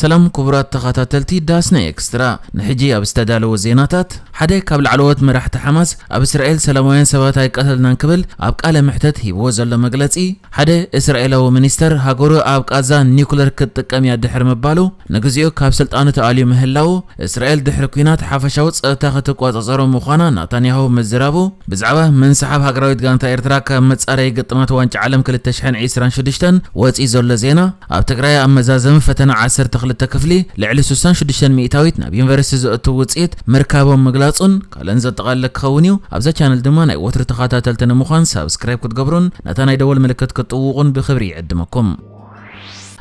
ሰላም ክቡራት ተኸታተልቲ ዳስና ኤክስትራ፣ ንሕጂ ኣብ ዝተዳለወ ዜናታት፣ ሓደ ካብ ላዕለዎት መራሕቲ ሓማስ ኣብ እስራኤል ሰላማውያን ሰባት ኣይቀተልናን ክብል ኣብ ቃለ መሕተት ሂብዎ ዘሎ መግለጺ፣ ሓደ እስራኤላዊ ሚኒስተር ሃገሩ ኣብ ቃዛ ኒውክለር ክትጥቀም እያ ድሕሪ ምባሉ፣ ንግዚኡ ካብ ስልጣኑ ተኣልዩ ምህላዉ፣ እስራኤል ድሕሪ ኲናት ሓፈሻዊ ጸጥታ ክትቆጻጸሮ ምዃና ናታንያሁ ምዝራቡ፣ ብዛዕባ ምንስሓብ ሃገራዊት ጋንታ ኤርትራ ካብ መጻረዪ ግጥማት ዋንጫ ዓለም ክልተ ሽሕን ዕስራን ሽዱሽተን ወጺኡ ዘሎ ዜና፣ ኣብ ትግራይ ኣብ መዛዘሚ ፈተና ዓሰርተ ክልተ ክፍሊ ልዕሊ ስሳን ሽዱሽተን ሚእታዊት ናብ ዩኒቨርሲቲ ዘእቱ ውጽኢት ምርካቦም ምግላጹን ካልእን ዘጠቓልል ክኸውን እዩ። ኣብዛ ቻነል ድማ ናይ ወትሩ ተኸታተልቲ ንምዃን ሳብስክራይብ ክትገብሩን ነታ ናይ ደወል ምልክት ክትጥውቑን ብኽብሪ ይዕድመኩም።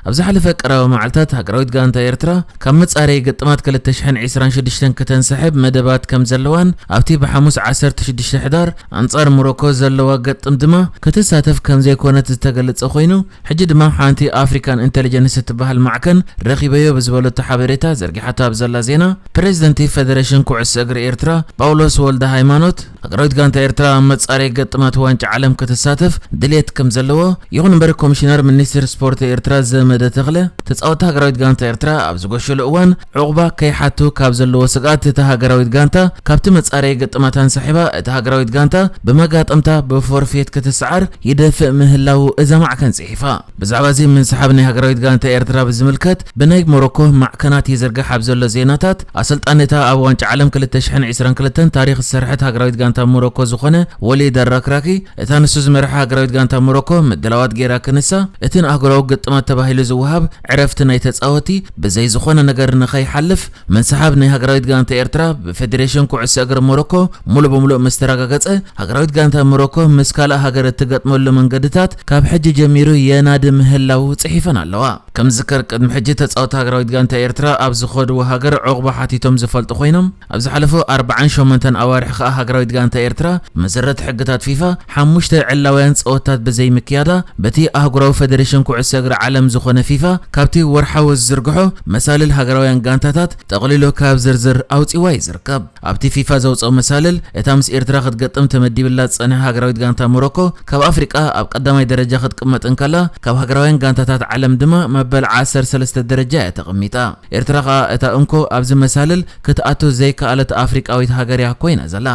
ኣብ ዝሓለፈ ቀረባ መዓልታት ሃገራዊት ጋንታ ኤርትራ ካብ መጻረዪ ግጥማት ክልተ ሽሕን ዕስራን ሽዱሽተን ከተንስሕብ መደባት ከም ዘለዋን ኣብቲ ብሓሙስ ዓሰርተ ሽዱሽተ ሕዳር ኣንጻር ሞሮኮ ዘለዋ ግጥም ድማ ክትሳተፍ ከም ዘይኮነት ዝተገለጸ ኮይኑ፣ ሕጂ ድማ ሓንቲ ኣፍሪካን ኢንተሊጀንስ እትበሃል ማዕከን ረኺበዮ ብዝበለቶ ሓበሬታ ዘርጊሓቶ ኣብ ዘላ ዜና፣ ፕሬዚደንት ፌደሬሽን ኩዕሶ እግሪ ኤርትራ ጳውሎስ ወልደ ሃይማኖት፣ ሃገራዊት ጋንታ ኤርትራ ኣብ መጻረዪ ግጥማት ዋንጫ ዓለም ክትሳተፍ ድሌት ከም ዘለዎ፣ ይኹን እምበር ኮሚሽነር ሚኒስትሪ ስፖርት ኤርትራ ዘመደ ተኽለ፣ ተጻወትቲ ሃገራዊት ጋንታ ኤርትራ ኣብ ዝጎሸሉ እዋን ዑቕባ ከይሓቱ ካብ ዘለዎ ስግኣት፣ እታ ሃገራዊት ጋንታ ካብቲ መጻረዪ ግጥማት ኣንሳሒባ፣ እታ ሃገራዊት ጋንታ ብመጋጠምታ ብፎርፌት ክትሰዓር ይደፍእ ምህላዉ እዛ ማዕከን ጽሒፋ። ብዛዕባ እዚ ምንስሓብ ናይ ሃገራዊት ጋንታ ኤርትራ ብዝምልከት፣ ብናይ ሞሮኮ ማዕከናት ይዝርጋሕ ኣብ ዘሎ ዜናታት፣ ኣሰልጣኒታ ኣብ ዋንጫ ዓለም ክልተ ሽሕን ዕስራን ክልተን ታሪኽ ዝሰርሐት ሃገራዊት ጋንታ ሞሮኮ ዝኾነ ወሊድ ኣራክራኪ፣ እታ ንሱ ዝመርሓ ሃገራዊት ጋንታ ሞሮኮ ምድላዋት ገይራ ክንሳ፣ እቲ ንኣህጉራዊ ግጥማት ተባሂሉ ዝወሃብ ዕረፍቲ ናይ ተጻወቲ ብዘይ ዝኾነ ነገር ንኸይሓልፍ፣ ምንስሓብ ናይ ሃገራዊት ጋንታ ኤርትራ ብፌዴሬሽን ኩዕሶ እግሪ ሞሮኮ ሙሉእ ብሙሉእ ምስ ተረጋገጸ፣ ሃገራዊት ጋንታ ሞሮኮ ምስ ካልእ ሃገር እትገጥመሉ መንገድታት ካብ ሕጂ ጀሚሩ የናዲ ምህላዉ ጽሒፈን ኣለዋ። ከም ዝዝከር፣ ቅድሚ ሕጂ ተጻወቲ ሃገራዊት ጋንታ ኤርትራ ኣብ ዝኸድዎ ሃገር ዑቕባ ሓቲቶም ዝፈልጡ ኮይኖም፣ ኣብ ዝሓለፉ ኣርባዓን ሸሞንተን ኣዋርሕ ከኣ ሃገራዊት ጋንታ ኤርትራ ብመሰረት ሕግታት ፊፋ ሓሙሽተ ዕላውያን ጸወታት ብዘይምክያዳ፣ በቲ ኣህጉራዊ ፌደሬሽን ኩዕሶ እግሪ ዓለም ዝኾነ ፊፋ ካብቲ ወርሓዊ ዝዝርግሖ መሳልል ሃገራውያን ጋንታታት ጠቕሊሉ ካብ ዝርዝር ኣውጺዋ እዩ ዝርከብ። ኣብቲ ፊፋ ዘውጽኦ መሳልል፣ እታ ምስ ኤርትራ ክትገጥም ተመዲብላ ዝጸንሐ ሃገራዊት ጋንታ ሞሮኮ፣ ካብ ኣፍሪቃ ኣብ ቀዳማይ ደረጃ ክትቅመጥ እንከላ፣ ካብ ሃገራውያን ጋንታታት ዓለም ድማ መበል ዓሰርተ ሰለስተ ደረጃ እያ ተቐሚጣ። ኤርትራ ከኣ እታ እንኮ ኣብዚ መሳልል ክትኣቱ ዘይከኣለት ኣፍሪቃዊት ሃገር እያ ኮይና ዘላ።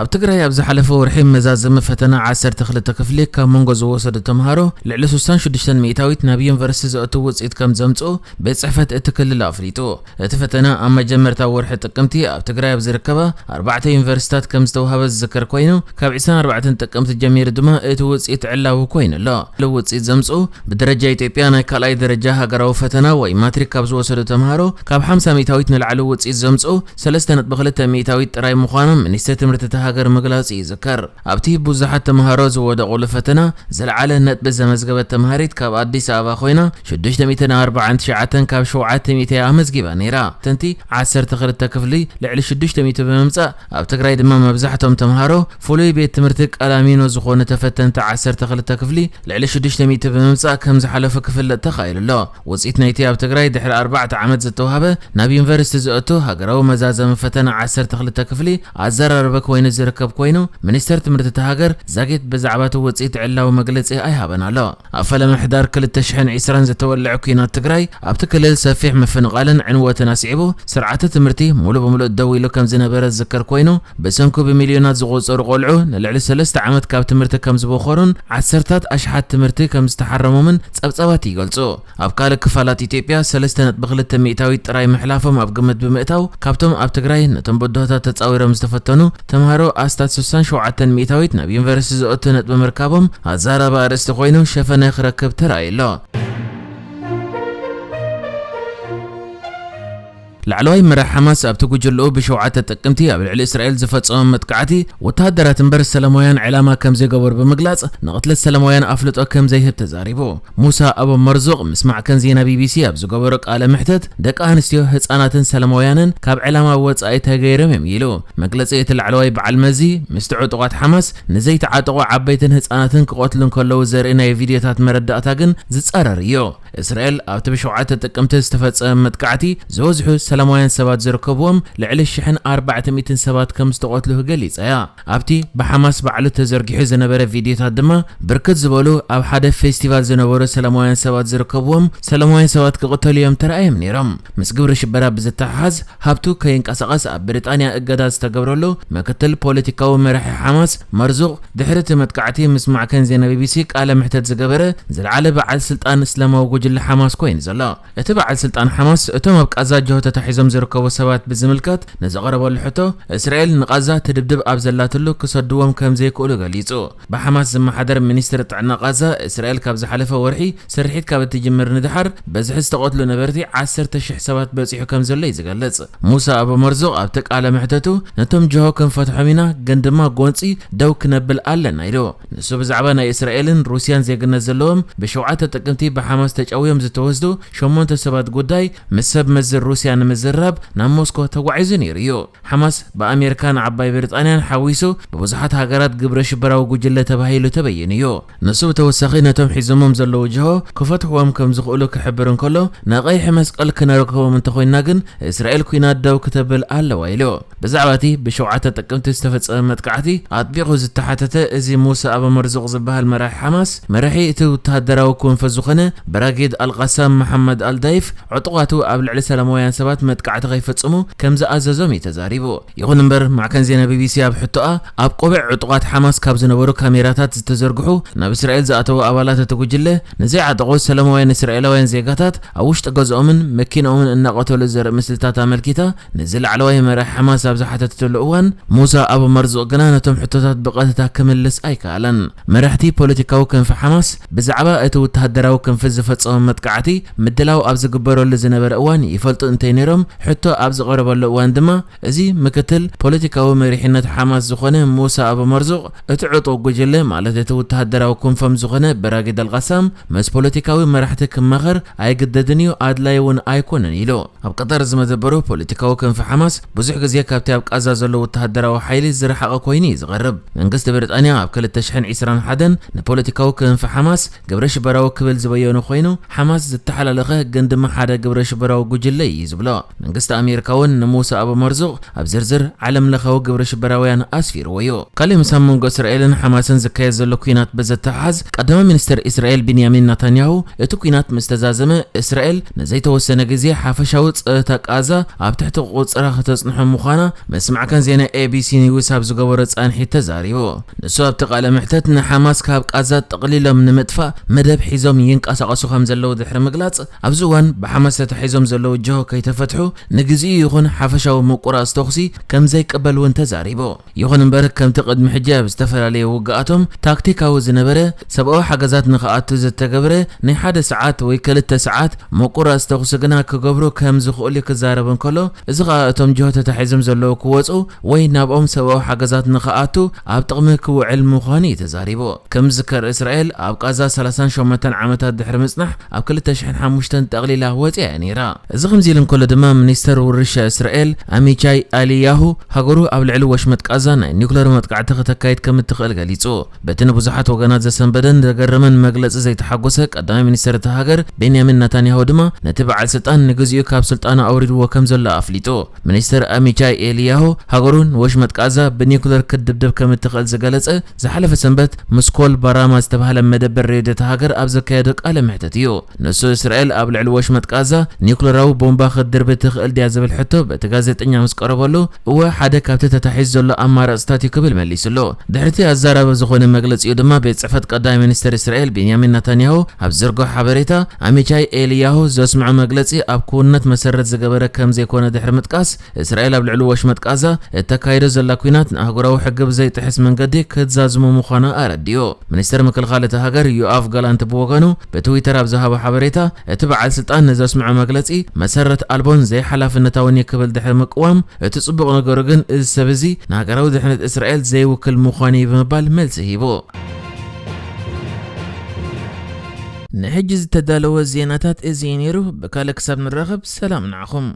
ኣብ ትግራይ ኣብ ዝሓለፈ ወርሒ መዛዘሚ ፈተና ዓሰርተ ክልተ ክፍሊ ካብ መንጎ ዝወሰዱ ተምሃሮ ልዕሊ ስሳን ሽዱሽተን ሚእታዊት ናብ ዩኒቨርሲቲ ዘእቱ ውፅኢት ከም ዘምፅኡ ቤት ፅሕፈት እቲ ክልል ኣፍሊጡ። እቲ ፈተና ኣብ መጀመርታ ወርሒ ጥቅምቲ ኣብ ትግራይ ኣብ ዝርከባ ኣርባዕተ ዩኒቨርሲታት ከም ዝተውሃበ ዝዝከር ኮይኑ፣ ካብ ዕስራን ኣርባዕተን ጥቅምቲ ጀሚሩ ድማ እቲ ውፅኢት ዕላዊ ኮይኑ ኣሎ። ውፅኢት ዘምፅኡ ብደረጃ ኢትዮጵያ ናይ ካልኣይ ደረጃ ሃገራዊ ፈተና ወይ ማትሪክ ካብ ዝወሰዱ ተምሃሮ ካብ ሓምሳ ሚእታዊት ንላዕሊ ውፅኢት ዘምፅኡ ሰለስተ ነጥቢ ክልተ ሚእታዊት ጥራይ ምዃኖም ሚኒስትሪ ትምህርቲ እታ ሃገር ምግላጹ ይዝከር። ኣብቲ ብዙሓት ተምሃሮ ዝወደቑሉ ፈተና ዝለዓለ ነጥቢ ዘመዝገበት ተምሃሪት ካብ ኣዲስ ኣበባ ኮይና ሽዱሽተ ሚእትን ኣርባዓን ትሽዓተን ካብ ሸውዓተ ሚእቲ እያ ኣመዝጊባ ነይራ። ተንቲ ዓሰርተ ክልተ ክፍሊ ልዕሊ ሽዱሽተ ሚእቲ ብምምጻእ፣ ኣብ ትግራይ ድማ መብዛሕቶም ተምሃሮ ፍሉይ ቤት ትምህርቲ ቀላሚኖ ዝኾኑ ተፈተንቲ ዓሰርተ ክልተ ክፍሊ ልዕሊ ሽዱሽተ ሚእቲ ብምምጻእ ከም ዝሓለፉ ክፍለጥ ተኻኢሉ ኣሎ። ውጽኢት ናይቲ ኣብ ትግራይ ድሕሪ ኣርባዕተ ዓመት ዝተዋህበ ናብ ዩኒቨርሲቲ ዘእቱ ሃገራዊ መዛዘሚ ፈተና ዓሰርተ ክልተ ክፍሊ ኣዘራረበ ኮይኑ ዝርከብ ኮይኑ፣ ሚኒስተር ትምህርቲ እታ ሃገር ዛጊት ብዛዕባ እቲ ውጽኢት ዕላዊ መግለጺ ኣይሃበን ኣሎ። ኣብ ፈለማ ሕዳር ክልተ ሽሕን ዕስራን ዝተወልዐ ኲናት ትግራይ ኣብቲ ክልል ሰፊሕ ምፍንቓልን ዕንወትን ኣስዒቡ፣ ስርዓተ ትምህርቲ ሙሉእ ብሙሉእ ደው ኢሉ ከም ዝነበረ ዝዝከር ኮይኑ፣ ብሰንኩ ብሚልዮናት ዝቑጸሩ ቆልዑ ንልዕሊ ሰለስተ ዓመት ካብ ትምህርቲ ከም ዝበኾሩን ዓሰርታት ኣሽሓት ትምህርቲ ከም ዝተሓረሞምን ጸብጻባት ይገልጹ። ኣብ ካልእ ክፋላት ኢትዮጵያ ሰለስተ ነጥቢ ክልተ ሚእታዊት ጥራይ ምሕላፎም ኣብ ግምት ብምእታው፣ ካብቶም ኣብ ትግራይ ነቶም ብድሆታት ተጻዊሮም ዝተፈተኑ ተምሃሮ ኣስታት ስሳን ሸውዓተን ሚእታዊት ናብ ዩኒቨርሲቲ ዝእቱ ነጥቢ ምርካቦም ኣዛራቢ ኣርእስቲ ኮይኑ ሸፈነ ክረክብ ተራእዩ ኣሎ። ላዕለዋይ መራሕ ሓማስ ኣብቲ ጉጅልኡ ብሸውዓተ ጥቅምቲ ኣብ ልዕሊ እስራኤል ዝፈጸሞ መጥቃዕቲ ወተሃደራት እምበር ሰላማውያን ዕላማ ከም ዘይገበሩ ብምግላጽ፣ ንቕትለት ሰላማውያን ኣፍልጦ ከም ዘይህብ ተዛሪቡ። ሙሳ ኣቡ መርዙቕ ምስ ማዕከን ዜና ቢቢሲ ኣብ ዝገበሮ ቃለ መሕተት፣ ደቂ ኣንስትዮ፣ ህጻናትን ሰላማውያንን ካብ ዕላማ ወጻኢ ተገይሮም እዮም ኢሉ። መግለጺ እቲ ላዕለዋይ በዓል መዚ፣ ምስቲ ዕጡቓት ሓማስ ንዘይተዓጠቑ ዓበይትን ህጻናትን ክቐትሉ እንከለዉ ዘርኢ ናይ ቪድዮታት መረዳእታ ግን ዝጻረር እዩ። እስራኤል ኣብቲ ብሸውዓተ ጥቅምቲ ዝተፈጸመ መጥቃዕቲ ዝበዝሑ ሰላማውያን ሰባት ዝርከብዎም ልዕሊ ሽሕን ኣርባዕተ ሚእትን ሰባት ከም ዝተቐትሉ ገሊጻ እያ። ኣብቲ ብሓማስ ባዕሉ ተዘርጊሑ ዝነበረ ቪድዮታት ድማ፣ ብርክት ዝበሉ ኣብ ሓደ ፌስቲቫል ዝነበሩ ሰላማውያን ሰባት ዝርከብዎም ሰላማውያን ሰባት ክቕተሉ እዮም ተራእዮም ነይሮም። ምስ ግብሪ ሽበራ ብዝተሓሓዝ፣ ሃብቱ ከይንቀሳቐስ ኣብ ብሪጣንያ እገዳ ዝተገብረሉ ምክትል ፖለቲካዊ መራሒ ሓማስ መርዙቕ፣ ድሕሪ እቲ መጥቃዕቲ ምስ ማዕከን ዜና ቢቢሲ ቃለ ምሕተት ዝገበረ፣ ዝለዓለ በዓል ስልጣን እስላማዊ ጉጅለ ሓማስ ኮይኑ ዘሎ። እቲ በዓል ስልጣን ሓማስ፣ እቶም ኣብ ቃዛ ጅሆ ተታሒዞም ዝርከቡ ሰባት ብዝምልከት ንዘቕረበሉ ሕቶ፣ እስራኤል ንቓዛ ትድብድብ ኣብ ዘላትሉ ክሰድዎም ከም ዘይክእሉ ገሊጹ። ብሓማስ ዝመሓደር ሚኒስትሪ ጥዕና ቃዛ፣ እስራኤል ካብ ዝሓለፈ ወርሒ ስርሒት ካብ እትጅምር ንድሓር፣ በዝሒ ዝተቐትሉ ነበርቲ ዓሰርተ ሽሕ ሰባት በጺሑ ከም ዘሎ እዩ ዝገልጽ። ሙሳ ኣቡ መርዙቕ ኣብቲ ቃለ መሕተቱ፣ ነቶም ጅሆ ክንፈትሖም ኢና፣ ግን ድማ ጎንጺ ደው ክነብል ኣለና ኢሉ። ንሱ ብዛዕባ ናይ እስራኤልን ሩስያን ዜግነት ዘለዎም ብሸውዓተ ጥቅምቲ ብሓማስ ተጨውዮም ዝተወስዱ ሸሞንተ ሰባት ጉዳይ ምስ ሰብ መዚ ሩስያ ንምዝራብ ናብ ሞስኮ ተጓዒዙ ነይሩ እዩ። ሓማስ ብኣሜሪካን ዓባይ ብሪጣንያን ሓዊሱ ብብዙሓት ሃገራት ግብረ ሽበራዊ ጉጅለ ተባሂሉ ተበይኑ እዩ። ንሱ ብተወሳኺ ነቶም ሒዞሞም ዘለዉ ጅሆ ክፈትሕዎም ከም ዝኽእሉ ክሕብር እንከሎ፣ ንቐይሕ መስቀል ክነረክቦም እንተኾይንና ግን እስራኤል ኲናት ደው ክተብል ኣለዋ ኢሉ። ብዛዕባ እቲ ብሸውዓተ ጥቅምቲ ዝተፈጸመ መጥቃዕቲ ኣጥቢቑ ዝተሓተተ እዚ ሙሳ ኣቡ መርዙቕ ዝበሃል መራሒ ሓማስ፣ መራሒ እቲ ወተሃደራዊ ክንፊ ዝኾነ ብራጌድ ኣልቃሳም መሓመድ ኣልዳይፍ፣ ዕጡቓቱ ኣብ ልዕሊ ሰላማውያን ሰባት መጥቃዕቲ ከይፈጽሙ ከም ዝኣዘዞም እዩ ተዛሪቡ። ይኹን እምበር፣ ማዕከን ዜና ቢቢሲ ኣብ ሕቶኣ፣ ኣብ ቆቢዕ ዕጡቓት ሓማስ ካብ ዝነበሩ ካሜራታት ዝተዘርግሑ ናብ እስራኤል ዝኣተዉ ኣባላት እቲ ጉጅለ ንዘይዓጠቑ ሰላማውያን እስራኤላውያን ዜጋታት ኣብ ውሽጢ ገዝኦምን መኪንኦምን እናቐተሉ ዘርኢ ምስልታት ኣመልኪታ፣ ነዚ ላዕለዋይ መራሒ ሓማስ ኣብ ዝሓተተሉ እዋን፣ ሙሳ ኣቡ መርዙቕ ግና ነቶም ሕቶታት ብቐጥታ ክምልስ ኣይከኣለን። መራሕቲ ፖለቲካዊ ክንፊ ሓማስ ብዛዕባ እቲ ወተሃደራዊ ክንፊ ዝፈጸሞ መጥቃዕቲ ምድላው ኣብ ዝግበረሉ ዝነበረ እዋን ይፈልጡ እንተይ ነይሮም፣ ሕቶ ኣብ ዝቐረበሉ እዋን ድማ፣ እዚ ምክትል ፖለቲካዊ መሪሕነት ሓማስ ዝኾነ ሙሳ ኣቡ መርዙቕ፣ እቲ ዕጡቕ ጉጅለ፣ ማለት እቲ ወተሃደራዊ ክንፎም ዝኾነ ብራጊድ ኣልቃሳም፣ ምስ ፖለቲካዊ መራሕቲ ክማኸር ኣይግደድን እዩ፣ ኣድላይ እውን ኣይኮነን ኢሉ። ኣብ ቀጠር ዝመደበሩ ፖለቲካዊ ክንፊ ሓማስ ብዙሕ ግዜ ካብቲ ኣብ ቃዛ ዘሎ ወተሃደራዊ ሓይሊ ዝረሓቐ ኮይኑ እዩ ዝቐርብ። መንግስቲ ብሪጣንያ ኣብ ክልተ ሽሕን ዕስራን ሓደን ንፖለቲካዊ ክንፊ ሓማስ ግብረ ሽበራዊ ክብል ዝበየኑ ኮይኑ፣ ሓማስ ዝተሓላለኸ ግን ድማ ሓደ ግብረ ሽበራዊ ጉጅለ እዩ ዝብሎ። መንግስቲ ኣሜሪካ እውን ንሙሳ ኣቡ መርዙቕ ኣብ ዝርዝር ዓለም ለኻዊ ግብረ ሽበራውያን ኣስፊርዎ እዩ። ካልእ ምስ ኣብ መንጎ እስራኤልን ሓማስን ዝካየድ ዘሎ ኲናት ብዘተሓሓዝ፣ ቀዳማይ ሚኒስትር እስራኤል ቢንያሚን ናታንያሁ፣ እቲ ኲናት ምስ ተዛዘመ፣ እስራኤል ንዘይተወሰነ ግዜ ሓፈሻዊ ጸጥታ ቃዛ ኣብ ትሕቲ ቁጽራ ከተጽንሖ ምዃና ምስ ማዕከን ዜና ኤቢሲ ኒውስ ኣብ ዝገበሮ ጻንሒት ተዛሪቡ። ንሱ ኣብቲ ቃለ መሕተት፣ ንሓማስ ካብ ቃዛ ጠቕሊሎም ንምጥፋእ መደብ ሒዞም ይንቀሳቐሱ ከም ዘለዉ ድሕሪ ምግላጽ፣ ኣብዚ እዋን ብሓማስ ተታሒዞም ዘለዉ ጅሆ ከይተፈትሑ ንግዚኡ ይኹን ሓፈሻዊ ምቁራጽ ተኹሲ ከም ዘይቅበል እውን ተዛሪቡ። ይኹን እምበር፣ ከምቲ ቅድሚ ሕጂ ኣብ ዝተፈላለዩ ውግኣቶም ታክቲካዊ ዝነበረ፣ ሰብኣዊ ሓገዛት ንኽኣቱ ዝተገብረ ናይ ሓደ ሰዓት ወይ ክልተ ሰዓት ምቁራጽ ተኹሲ ግና ክገብሩ ከም ዝኽእሉ ክዛረብ እንከሎ፣ እዚ ኸኣ እቶም ጅሆ ተታሒዞም ዘለዉ ክወጹ ወይ ናብኦም ሰብኣዊ ሓገዛት ንኽኣቱ ኣብ ጥቕሚ ክውዕል ምዃኑ እዩ ተዛሪቡ። ከም ዝዝከር፣ እስራኤል ኣብ ቃዛ ሰላሳን ሸሞንተን ዓመታት ድሕሪ ምጽናሕ፣ ኣብ ክልተ ሽሕን ሓሙሽተን ጠቕሊላ ወጺኣ እያ ነይራ። እዚ ከምዚ ኢሉ እንከሎ ድማ፣ ሚኒስተር ውርሻ እስራኤል ኣሚቻይ ኣሊያሁ፣ ሃገሩ ኣብ ልዕሊ ወሽመጥ ቃዛ ናይ ኒውክለር መጥቃዕቲ ከተካይድ ከም እትኽእል ገሊጹ። በቲ ንብዙሓት ወገናት ዘሰንበደን ዘገረመን መግለጺ ዘይተሓጎሰ ቀዳማይ ሚኒስተር እታ ሃገር ቤንያሚን ናታንያሁ ድማ፣ ነቲ በዓል ስልጣን ንግዚኡ ካብ ስልጣኑ ኣውሪድዎ ከም ዘሎ ኣፍሊጡ። ሚኒስተር ኣሚቻይ ኤልያሁ፣ ሃገሩ ንወሽመጥ ቃዛ ብኒውክለር ክትድብድብ ከም እትኽእል ዝገለጸ፣ ዝሓለፈ ሰንበት ምስ ኮል ባራማ ዝተባህለ መደበር ሬድዮ እታ ሃገር ኣብ ዘካየዶ ቃለ መሕተት እዩ። ንሱ፣ እስራኤል ኣብ ልዕሊ ወሽመጥ ቃዛ ኒውክለራዊ ቦምባ ክትድርቢ ትኽእል ድያ ዝብል ሕቶ በቲ ጋዜጠኛ ምስ ቀረበሉ፣ እወ፣ ሓደ ካብቲ ተታሒዙ ዘሎ ኣማራጽታት እዩ ክብል መሊሱሉ። ድሕሪቲ ኣዛራቢ ዝኾነ መግለጺኡ ድማ፣ ቤት ጽሕፈት ቀዳማይ ሚኒስተር እስራኤል ቤንያሚን ናታንያሁ ኣብ ዝዘርግሖ ሓበሬታ፣ ኣሚቻይ ኤልያሁ ዘስምዖ መግለጺ ኣብ ክውንነት መሰረት ዝገበረ ከም ዘይኮነ ድሕሪ ምጥቃስ፣ እስራኤል ኣብ ልዕሊ ወሽመጥ ቃዛ እተካይዶ ዘላ ኲናት ንኣህጉራዊ ሕጊ ብዘይጥሕስ መንገዲ ክትዛዝሞ ምዃና ኣረዲኡ። ሚኒስተር ምክልኻል እታ ሃገር ዮኣቭ ጋላንት ብወገኑ ብትዊተር ኣብ ዝሃቦ ሓበሬታ፣ እቲ በዓል ስልጣን ንዘስምዖ መግለጺ መሰረት ኣልቦን ዘይሓላፍነታውን እዩ ክብል ድሕሪ ምቅዋም፣ እቲ ጽቡቕ ነገሩ ግን እዚ ሰብ እዚ ንሃገራዊ ድሕነት እስራኤል ዘይውክል ምዃኑ እዩ ብምባል መልሲ ሂቡ። ንሕጂ ዝተዳለወ ዜናታት እዚ እዩ ነይሩ። ብካልእ ክሳብ ንራኸብ፣ ሰላም ንዓኹም።